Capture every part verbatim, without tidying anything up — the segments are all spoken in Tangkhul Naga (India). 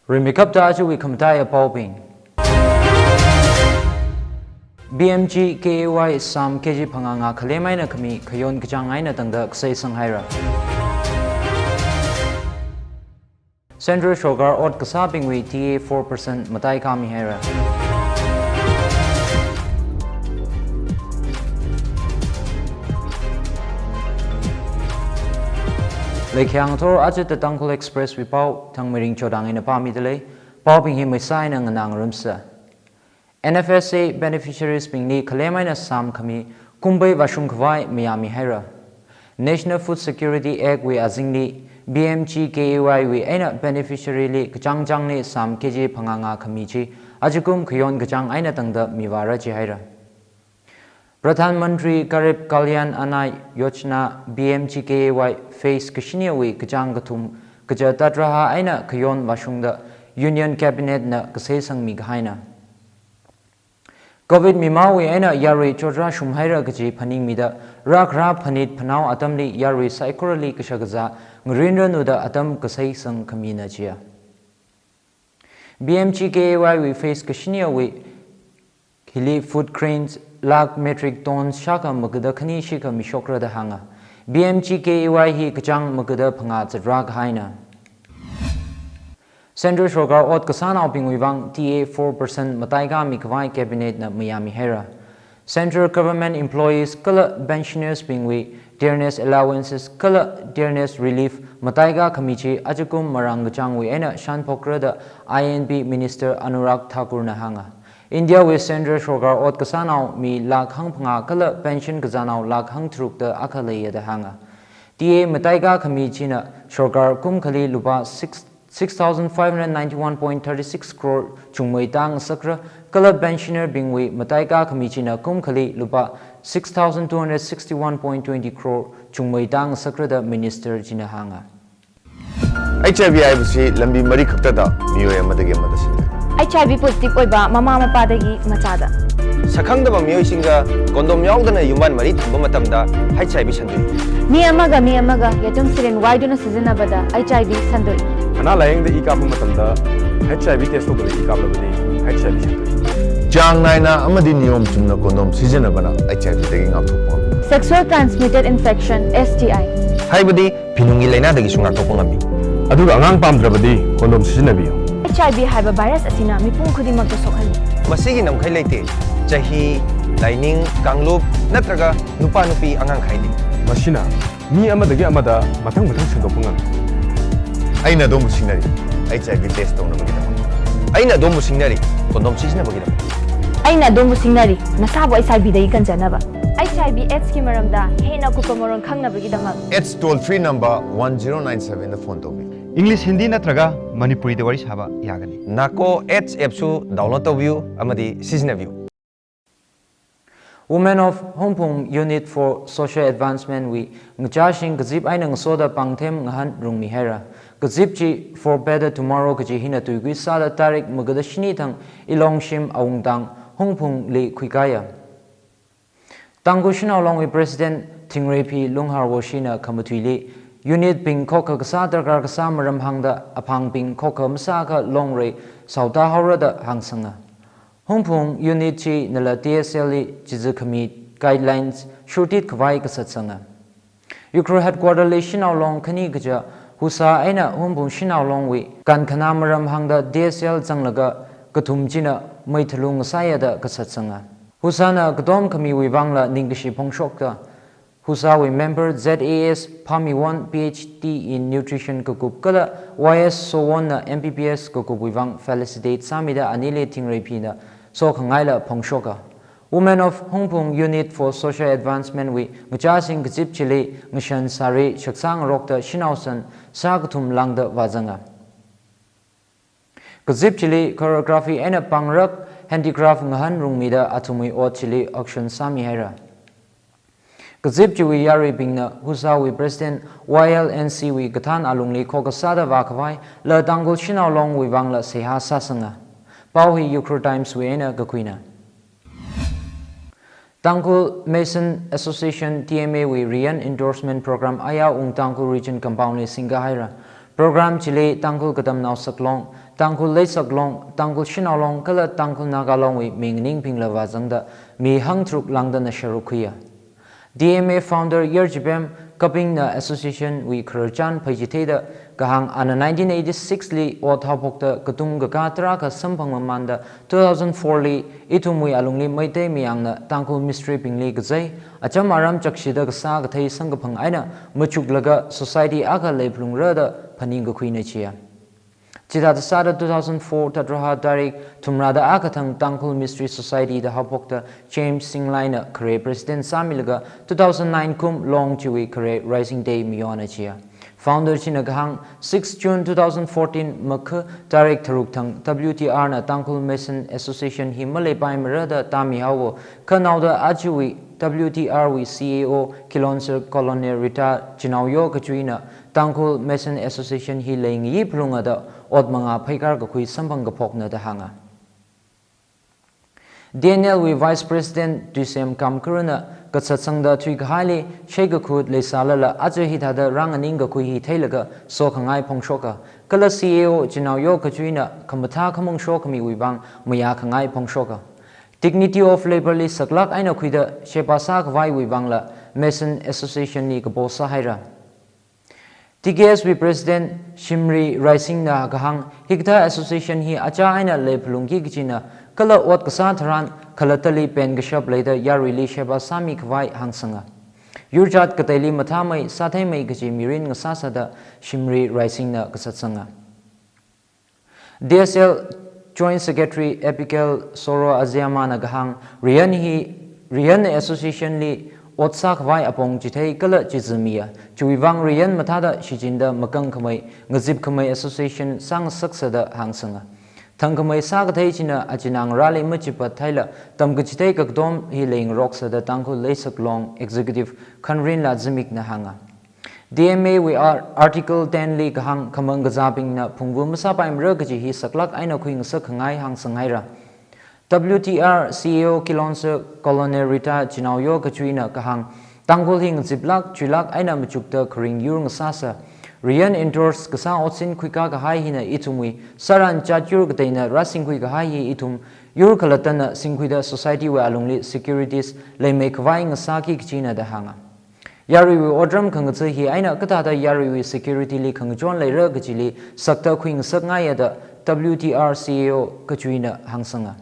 Rimeikapta ajawui khamataiya paobing. B M G K A Y sām K G phangā ngā khalem eina khami khayon kachāng eina tangda kasei sanghaira. Central sorkar ot kasābingwui T A four percent mataikā mihaira. Leikhyang thor aja The Tangkhul Express wui pao, Thangmeiring Chodang eina pāmidalei. Paobing hi maisā eina nganā ngarumsa. N F S A beneficiaries bingli khalem eina sām khami kumbei vāshung khavai mayāmihaira. National Food Security Act wui azingli B M G K A Y wui eina beneficiary li kachāng chāngli sām K G phangā ngā khami chi ajakum khayon kachāng eina tangda mivāra jihaira. Pradhan Mantri Garib Kalyan Anna Yojana, B M G K A Y phase kashiniwui kachāng kathum kaja tatraha eina khayon vāshungda Union Cabinet na kasei sangmi kahaina. Covid mimāwui eina yarui chotra shumhaira kaji phaningmida, rākhara phanit phanao atamli yarui saikorali kashakazā ngarinranu da atam kasei sangkhamina jiya. B M G K A Y wui phase kashiniwui hili food grains lakh metric tons shākha magada khani shikha mishokra da hānga. B M G K A Y hi kachāng magada phangā zatra kahaina. Central sorkar ot kasānaobingwui vang T A four percent mataikā mikhavai Cabinet na mayāmihaira. Central government employees kala pensioners bingwui dearness allowances kala dearness relief mataikā khami chi ajakum marāng kachāngwui eina shānphokra da I and B Minister Anurag Thakur na hānga. India wui Central sorkar ot kasānao mi lakh hangphangā kala pension kazānao lakh hangtharuk da akha leiya da hānga. T A mataikā khami china sorkar kumkhali lupā six, six thousand five hundred ninety-one point thirty-six crore chungmeida ngasakra, kala pensioner bingwui mataikā khami china kumkhali lupā six thousand two hundred sixty-one point twenty crore chungmeida ngasakra da Minister china hānga. H I V ꯍꯥꯏꯕꯁꯤ ꯂꯝꯕꯤ ꯃꯔꯤ ꯈꯛꯇꯗ ꯃꯤꯑꯣꯏ ꯑꯃꯗꯒꯤ ꯑꯃꯗ ꯁꯟꯗꯣꯛꯏ꯫ H I V positive ꯑꯣꯏꯕ ꯃꯃꯥ ꯃꯄꯥꯗꯒꯤ ꯃꯆꯥꯗ꯫ ꯁꯛꯈꯪꯗꯕ ꯃꯤꯑꯣꯏꯁꯤꯡꯒ condom ꯌꯥꯎꯗꯅ ꯌꯨꯝꯕꯥꯟ ꯃꯔꯤ ꯊꯝꯕ ꯃꯇꯝꯗ H I V ꯁꯟꯗꯣꯛꯏ꯫ ꯃꯤ ꯑꯃꯒ ꯃꯤ ꯑꯃꯒ ꯌꯦꯇꯨꯝ syringe ꯋꯥꯏꯗꯨꯅ ꯁꯤꯖꯤꯟꯅꯕꯗ H I V ꯁꯟꯗꯣꯛꯏ꯫ ꯃꯅꯥ ꯂꯥꯌꯦꯡꯗ ꯏ ꯀꯥꯞꯄ ꯃꯇꯝꯗ H I V test ꯇꯧꯗꯅ ꯏ ꯀꯥꯞꯂꯕꯗꯤ H I V ꯁꯟꯗꯣꯛꯏ꯫ ꯆꯥꯡ ꯅꯥꯏꯅ ꯑꯃꯗꯤ ꯅꯤꯌꯣꯝ ꯆꯨꯝꯅ condom ꯁꯤꯖꯤꯟꯅꯕꯅ H I V ꯗꯒꯤ ꯉꯥꯛꯊꯣꯛꯄ ꯉꯝꯃꯤ꯫ Sexual transmitted infection, S T I, ꯍꯥꯏꯕꯗꯤ ꯐꯤꯅꯨꯡꯒꯤ ꯂꯥꯏꯅꯥꯗꯒꯤꯁꯨ ꯉꯥꯛꯊꯣꯛꯄ ꯉꯝꯃꯤ꯫ ꯑꯗꯨꯒ ꯑꯉꯥꯡ ꯄꯥꯝꯗ꯭ꯔꯕꯗꯤ condom ꯁꯤꯖꯤꯟꯅꯕꯤꯌꯨ꯫ H I V ꯍꯥꯏꯕ virus ꯑꯁꯤꯅ ꯃꯤꯄꯨꯝ ꯈꯨꯗꯤꯡꯃꯛꯇ ꯁꯣꯛꯍꯜꯂꯤ꯫ ꯃꯁꯤꯒꯤ ꯉꯝꯈꯩ ꯂꯩꯇꯦ꯫ ꯆꯍꯤ, ꯂꯥꯏꯅꯤꯡ, ꯀꯥꯡꯂꯨꯞ ꯅꯠꯇ꯭ꯔꯒ ꯅꯨꯄꯥ ꯅꯨꯄꯤ ꯑꯉꯥꯡ ꯈꯥꯏꯗꯦ꯫ ꯃꯁꯤꯅ ꯃꯤ ꯑꯃꯗꯒꯤ ꯑꯃꯗ ꯃꯊꯪ ꯃꯊꯪ ꯁꯟꯗꯣꯛꯄ ꯉꯝꯃꯤ꯫ ꯑꯩꯅ ꯑꯗꯣꯝꯕꯨ ꯁꯤꯡꯅꯔꯤ, H I V test ꯇꯧꯅꯕꯒꯤꯗꯃꯛ꯫ ꯑꯩꯅ ꯑꯗꯣꯝꯕꯨ ꯁꯤꯡꯅꯔꯤ, condom ꯁꯤꯖꯤꯟꯅꯕꯒꯤꯗꯃꯛ꯫ ꯑꯩꯅ ꯑꯗꯣꯝꯕꯨ ꯁꯤꯡꯅꯔꯤ, ꯅꯁꯥꯕꯨ H I V ꯗꯒꯤ ꯀꯟꯖꯅꯕ꯫ H I V AIDS ꯀꯤ ꯃꯔꯝꯗ ꯍꯦꯟꯅ ꯑꯀꯨꯞꯄ ꯃꯔꯣꯜ ꯈꯪꯅꯕꯒꯤꯗꯃꯛ AIDS toll free number one zero nine seven ꯗ phone ꯇꯧꯕꯤꯌꯨ꯫ English, Hindi ꯅꯠꯇ꯭ꯔꯒ ꯃꯅꯤꯄꯨꯔꯤꯗ ꯋꯥꯔꯤ ꯁꯥꯕ ꯌꯥꯒꯅꯤ꯫ NACO AIDS app ꯁꯨ download ꯇꯧꯕꯤꯌꯨ ꯑꯃꯗꯤ ꯁꯤꯖꯤꯟꯅꯕꯤꯌꯨ꯫ Women of Hungpung Unit for Social Advancement wui ngachāsing kazip eina ngasoda pāngthem ngahānrummihaira. Kazip chi For Better Tomorrow kaji hina tuikui sāda tarik magada shini thang Ilongshim Awungtang, Hungpung li khuikāya. Tangkhul Shanao Long wui President Thingreiphi Lunghar Woshina khamatuili unit bing khokha kasā darkar kasā maram hāngda aphangbing khokha masākha longrei saoda haora da hāngsanga. Hungpung unit chi nala T S L li chiza khami guidelines shurtit khavai kasatsanga. Ukhrul headquarter li Shanao Long khani kaja Husa eina Hungpung Shanao Long wui kankhana maram hāngda T S L zanglaga kathum china mei thalung ngasāya da kasatsanga. Husa na katom khamiwui vangla ningkashi phongshokta. Husa wui member Z A S Phamiwon P H D in Nutrition kakup kala Y S Sowon na M B B S kakup wui vang felicitate sāmida anili Thingreiphina sokhangaila phongshoka. Women of Hungpung Unit for Social Advancement wui ngachāsing kazip chili ngashan sari shaksang rokta shanao san sā kathum lāngda vāzanga. Kazip chili choreography eina pāngrap handicraft ngahānrumida athumwui ot chili auction sāmihaira. Kazip chiwui yaruibingna Husa wui President Y L N C wui kathān alungli khokha sāda vākhavai la Tangkhul Shanao Long wui vangla seihā sāsanga. Pao hi Ukhrul Times wui eina kakhuina. Tangkhul Mason Association T M A wui riyan endorsement program aya Ung Tangkhul Region Compound li singkahaira. Program chili Tangkhul Katamnao Saklong, Tangkhul Leisak Long, Tangkhul Shanao Long kala Tangkhul Naga Longwui mi nganingbingla vāzangda mi hangtharuk lāngdana sharuk khuiya. T M A founder Yarchipem Kapingna association wui khararchan phaichitheida kahāng, ana nineteen eighty-six li ot haophokta katung kakā tarākha samphang mamānda two thousand four li ithumwui alungli Meitei mayangna Tangkhul mistry bingli kazei, acham aram chakshida kasā kathei samkaphang eina machuklaga society akha leiphalungra da phaningkakhuina chiya. Chithāda sāda two thousand four Thatraha tarik thumrada akha thang Tangkhul Mistry Society da haophokta James Singlaina khare president sāmilaga two thousand nine kum Long chiwui khare Rising Day mayona chiya. Founder china kahāng, six June two thousand fourteen Makha tarik tharuk thang W T R na Tangkhul Mason Association hi maleipaimara da tāmihaowa, kha naoda ajawui W T R wui C A O Kilonser Colonel Rita Chinaoyo kachuina Tangkhul Mason Association hi leingayi phalunga da ot mangā pheikar kakhui samphang kaphokna da hānga. T N L wui Vice President Tuisem Kamkarana kasatsangda thuikahaili sheikakhut leisālala aja hithāda rānganing kakhui hi theilaga sokhangai phongshoka, kala C A O Chinaoyo kachuina khamathā khamong shokhamiwui vang mayākhangai phongshoka. Dignity of Labour li saklāk eina khuida sheba sākhavaiwui vangla Mason Association li kapo sāhaira. T K S wui President Shimri Raisingna kahāng, hikathā association hi achā eina leiphalungki kachina, kala ot kasā tharan khalattali penkashap leida yaruili sheba sāmikhavai hāngsanga. Yurjat kateili mathāmei, sātheimei kaji mirin ngasāsāda Shimri Raisingna kasatsanga. D S L Joint Secretary Abigail Soro Aziamana kahāng, Riyan hi, Riyan association li ot sākhavai apong chithei kala chizimiya. Chiwui vang Riyan mathāda shichinda makangkhamei, ngazipkhamei association sāngasaksāda hāngsanga. Thangkhamei sākathei china achinā ngarāli machipat theila tamkachithei kakadom hi leingaroksāda Tangkhul Leisak Long Executive Khanrinla zimikna hānga. T M A wui ar-, Article ten li kahāng, khamang kazābingna phungvu masāpaimara kaji hi saklāk eina khuingasakkhangai hāngsanghaira. W T R C A O Kilonser Colonel Rita Chinaoyo kachuina kahāng, Tangkhul hi ngaziplāk chuilāk eina machukta kharing yur ngasāsa. Riyan endorse kasā otsin khuikakahai hina ithumwui sāran chat yur kateina rāsingkhuikahai hi ithum yur khalattana singkhuida society wui alungli securities leimeikhavai ngasāki kachina da hānga. Yaruiwui otram khangatha hi eina kathāda yaruiwui security li khangachon leira kajili sakta khuingasakngaiya da W T R C A O kachuina hāngsanga.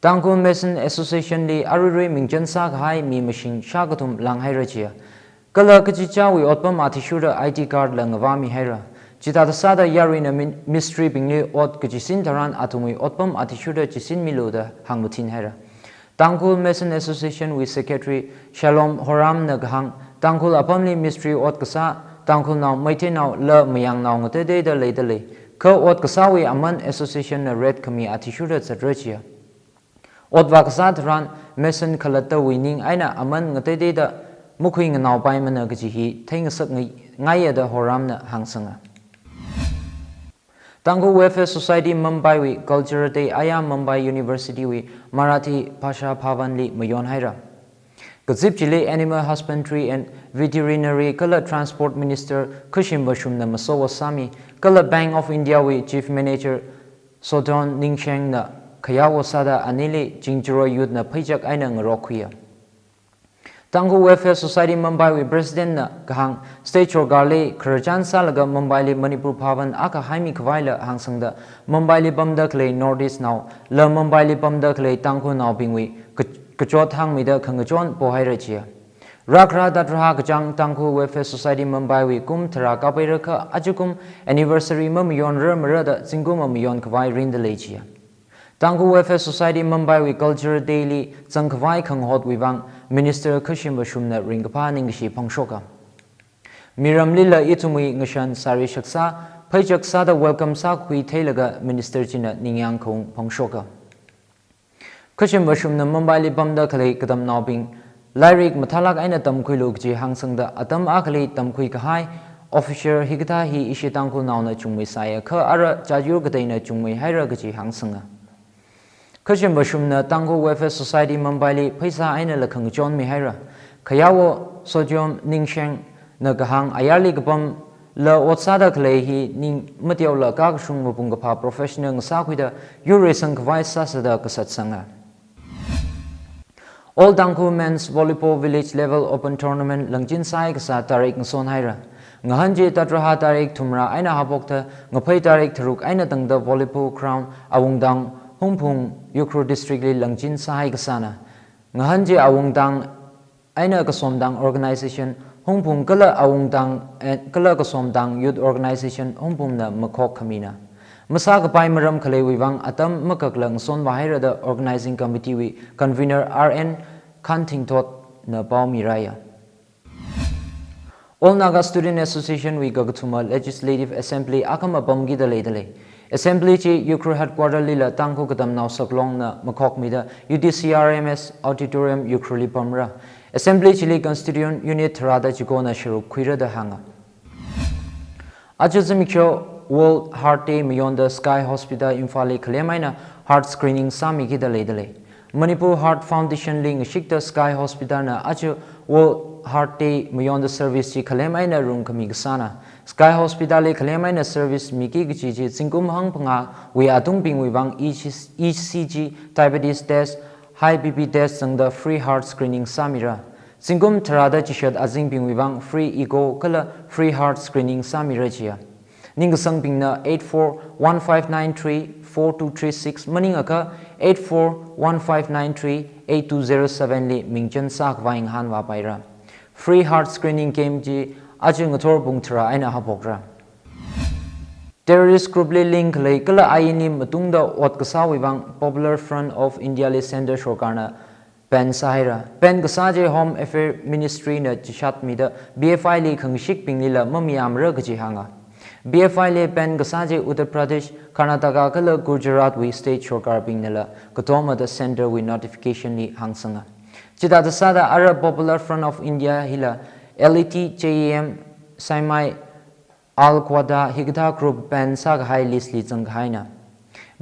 Tangkhul Mason Association li aruirui mingchan sākahai mi mashing shākathum lānghaira chiya. Kala kachichāwui otpam athishurda I D card la ngavāmihaira. Chithāda sāda yaruina min-, mistry bingli ot kachisin tharan athumwui otpam athishurda chisinmilu da hāngmathinhaira. Tangkhul Mason Association wui Secretary Shalom Horamna kahāng, Tangkhul apamli mistry ot kasā Tangkhulnao, Meiteinao la Mayangnao ngateiteida leidalei. Kha ot kasāwui aman association na rate khami athishurda zatra chiya. Ot vākasā tharan Mason khalattawui ning eina aman ngateiteida makhuinganao paimana kaji hi theingasak ngai-, ngaiya da Horamna hāngsanga. Tangkhul Welfare Society Mumbai wui Cultural Day aya Mumbai University wui Marathi Bhasha Bhavan li mayonhaira. Kazip chili Animal Husbandry and Veterinary kala Transport Minister Khashim Vashumna masowo sāmi, kala Bank of India wui Chief Manager Sodon Ningshengna khayawo sāda anili Chingjaroi Youth na pheichak eina ngarok khuiya. Tangkhul Welfare Society Mumbai wui President na kahāng, State Sorkar li khararchan sālaga Mumbai li Manipur Bhavan akha haimikhavaila hāngsangda, Mumbai li pamda khalei North East nao la Mumbai li pamda khalei Tangkhulnaobingwui ka-, kachot hāngmida khangachon pohaira chiya. Rākhara dat raha kachāng Tangkhul Welfare Society Mumbai wui kum tharā kapeira kha ajakum anniversary mamayonrarmara da zingkum mayonkhavai rinda lei chiya. Tangkhul Welfare Society Mumbai wui Cultural Day li zangkhavai khangahotwui vang Minister Khashim Vashumna ringkaphā ningkashi phongshoka. Miramlila ithumwui ngashan sari shaksā, pheichak sāda welcome sākhui theilaga Minister china ningyāng khaung phongshoka. Khashim Vashumna Mumbai li pamda khalei katamnaobing lairik mathālāk eina tamkhuilu kaji hāngsangda atam akhali tamkhuikahai officer hikathā hi ishi Tangkhulnaona chungmeisāya kha ara chatyur kateina chungmeihaira kaji hāngsanga. Khashim Vashumna Tangkhul Welfare Society Mumbai li pheisā eina la khangachonmihaira. Khayawo Sodium Ningshengna kahāng ayarli kapam La ot sāda khalei hi ning mateola kakashung mapung kaphā professional ngasākhuida yur reisang khavai sāsāda kasatsanga. All Tangkhul Men's Volleyball Village Level Open Tournament langchin sāhai kasā tarik ngasonhaira. Ngahān chi tatraha tarik thumra eina haophokta ngaphei tarik tharuk eina tangda volleyball ground Awungtang, Hungpung, Ukhrul District li langchin sāhai kasāna. Ngahān chi Awungtang eina Kasomtang Organization, Hungpung kala Awungtang, eh, kala Kasomtang Youth Organization, Hungpungna makhok khamina. Masākapai maram khaleiwui vang atam makakla ngasonvāhaira da Organizing Committee wui Convener R N Khanthingthotna pao mirāya. All Naga Student Association wui kakathuma Legislative Assembly akhama pamkida leidalei. Assembly chi Ukhrul Headquarter lila Tangkhul Katamnao Saklongna makhokmida U T C R M S Auditorium Ukhrul li pamra. Assembly chili Constituent Unit tharāda chikona sharuk khuira da hānga. Aja zimiksho World Heart Day mayonda Sky Hospital Imphal li khalem eina heart screening sāmikida leidalei. Manipur Heart Foundation li ngashikta Sky Hospital na aja World Heart Day mayonda service chi khalem eina rungkhami kasāna. Sky Hospital li khalem eina service miki kaji chi zingkum hangphangāwui atungbingwui vang E C G, diabetes test, high B P test zangda free heart screening sāmira. Zingkum tharāda chishat azingbingwui vang free echo kala free heart screening sāmira jiya. Ningkasangbingna eight four one five nine three four two three six maningakha eight four one five nine three eight two zero seven li mingchan sākhavai ngahānvāpaira. Free heart screening camp chi aja ngathor pung tharā eina haophokra. Terrorist group li link khalei kala ain li matungda ot kasāwui vang Popular Front of India li Centre Sorkarna ban sāhaira. Ban kasā chi Home Affairs Ministry na chishatmida P F I li khangashikbinglila mamayāmara kaji hānga. P F I li ban kasā chi Uttar Pradesh, Karnataka kala Gujarat wui state sorkarbingnala katomada Centre wui notification li hāngsanga. Chithāda sāda ara Popular Front of India hila L E T, J E M, Saimai, Al Qaeda hikathā group ban sākahai list li zangkahaina.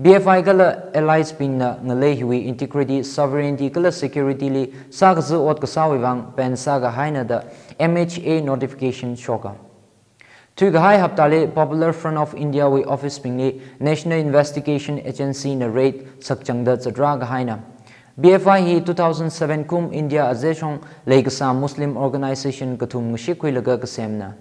P F I kala allies bingna ngalei hiwui integrity, sovereignty kala security li sākaza ot kasāwui vang ban sākahaina da M H A notification shoka. Thuikahai haptali Popular Front of India wui office bingli National Investigation Agency na raid sakchangda zatrā kahaina. P F I hi two thousand seven kum India azeshong leikasā Muslim organization kathum ngashikkhuilaga kasemna.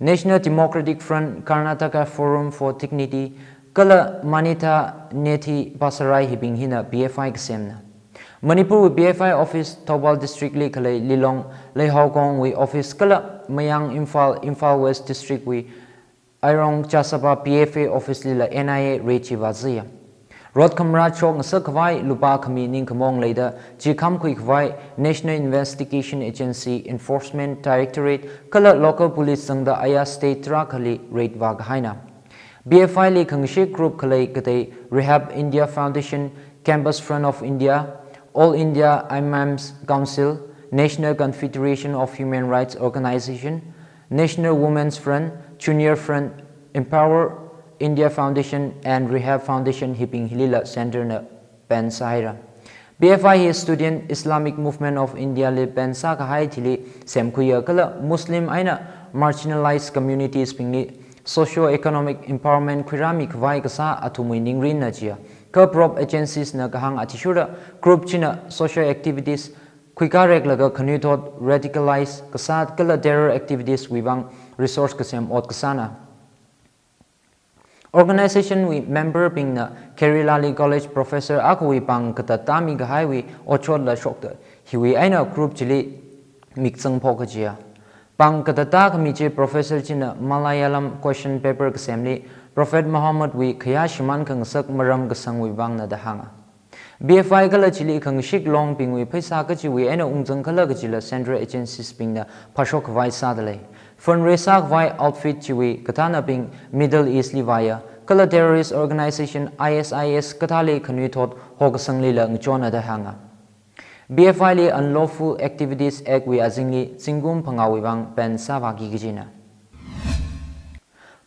National Democratic Front, Karnataka Forum for Dignity, kala Manitha Nethi Pasarai hibing hina P F I kasemna. Manipur wui P F I office Thoubal District li khalei Lilong Leihaokong wui office kala Mayang Imphal, Imphal West District wui Airong Chasapa P F A office lila N I A raid chi vāzaya. Rot khamrā chok ngasak khavai lupā khami ningkhamong leida chi khamkhui khavai National Investigation Agency, Enforcement Directorate kala local police zangda aya state tarākhali raid vākahaina. P F I li khangashik group khalei katei Rehab India Foundation, Campus Front of India, All India Imams Council, National Confederation of Human Rights Organization, National Women's Front, Junior Front, Empower India Foundation and Rehab Foundation hibing hilila Centre na ban sāhaira. P F I hi Student Islamic Movement of India li ban sākahai thili semkhuiya kala Muslim eina marginalized communities bingli socio-economic empowerment khuirāmi khavai kasā athumwui ningrinna jiya. Kha prop agencies na kahāng athishurda group china social activities khuikāreklaga khanuithot radicalize kasā kala terror activities wui vang resource kasem ot kasāna. Organization wui member bingna Kerala li college professor akhawui pāng katātā mikahaiwui otshotla shokta hiwui eina group chili mikzang phoka jiya. Pāng katātā khami chi professor china Malayalam question paper kasemli Prophet Muhammad wui khayā shimān khangasak maram kasangwui vangna da hānga. P F I kala chili khangashik longbingwui pheisā kachiwui eina ungzang khala kachila central agencies bingna phāshok khavai sādalei. Fundraise sākhavai outfit chiwui kathānabing Middle East li vāya, kala terrorist organization I S I S kathāli khanuithot hokasanglila ngachonna da hānga. P F I li Unlawful Activities Act wui azingli zingkum phangāwui vang ban sāvāki kajina.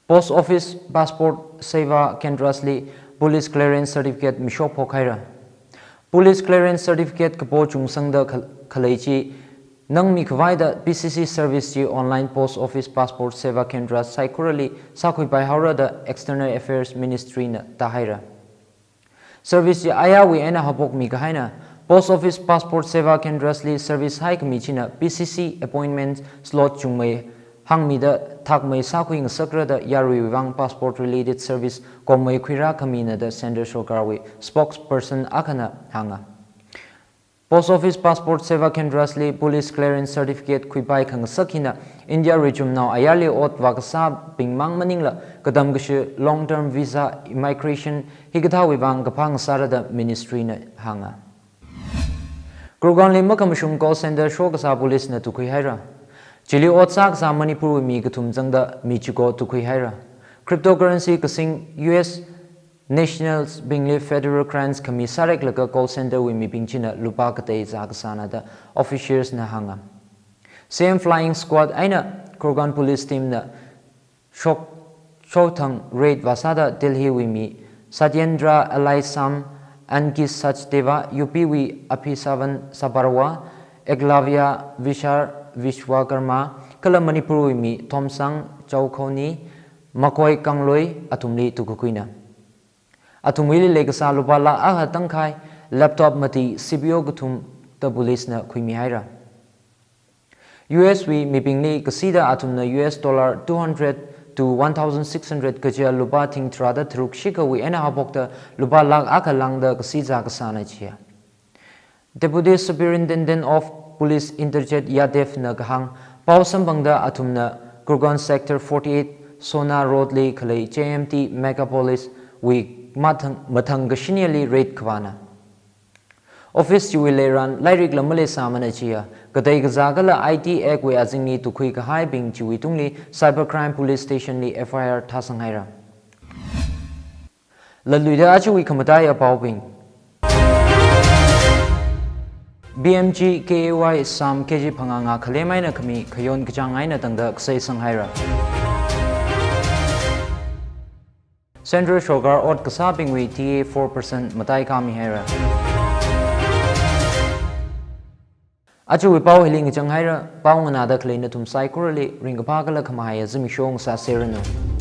Post Office Passport Seva Kendras li Police Clearance Certificate mishok phokhaira. Police Clearance Certificate kapo chungsangda khal-, khalei chi Nang mikhavai da P C C service chi online Post Office Passport Seva Kendra saikorali sākhuipai haora da External Affairs Ministry na tāhaira. Service chi ayāwui eina haophokmi kahaina. Post Office Passport Seva Kendras li service haikhami china P C C appointment slot chungmei hāngmida thakmei sākhui ngasakra da yaruiwui vang passport related service kommei khuirā khamina da Central Sorkarwui spokesperson akhana hānga. Post Office Passport Seva Kendras li Police Clearance Certificate khuipai khangasak hina India richumnao ayarli ot vākasābing mang maningla katam kashi long term visa, immigration hikathāwui vang kaphā ngasāra da ministry na hānga. Krukan li makhamashung call center shokasā police na tukhui haira. Chili ot sākasā Manipur wui mi kathum zangda mi chiko tukhui haira. Cryptocurrency kasing U S nationals bingli federal grants khami sāreklaga call center wui mibing china lupā katei zākasāna da officials na hānga. Same flying squad eina Krukan police team na shok, shokthang raid vāsāda Delhi wui mi Satyendra Alaisam, Ankit Sachdeva, U P wui Abhisavan Sabarwa, Eklavya Vishar Vishwakarma, kala Manipur wui mi Thomsang Chaukhoni, Makoi Kangloi athumli tukkhuina. Athumwuili leikasā lupā lakh akha tangkhai, laptop mati, C P U kathum da police na khuimi haira. U S wui mibingli kasida athumna U S dollar two hundred to one thousand six hundred kaja lupā thing tharāda tharuk shikhawui eina haophokta lupā lakh akha lāngda kasi zākasāna chiya. Deputy Superintendent of Police Inderjit Yadav na kahāng pao samphangda athumna Krukan Sector forty-eight Sona Road li khalei J M T Megapolis wui mathang, mathang kashinili raid khavāna. Office chiwui leiran lairikla maleisāmana chiya, katei kazā kala I T Act wui azingli tukkhui kahaibing chiwui tungli Cybercrime Police Station li F I R thāsang haira. Latluida ajawui khamataiya paobing. P M G K A Y sam K G phangā ngā khalem eina khami khayon kachāng eina tangda kasai sang haira. Central Sorkar ot kasābingwui T A four percent matai kami haira. Ajawui pao hili ngachang haira, pao nganāda khalei nathum saikorali ringkaphā kala khamahaiya zimiksho ngasāseranu.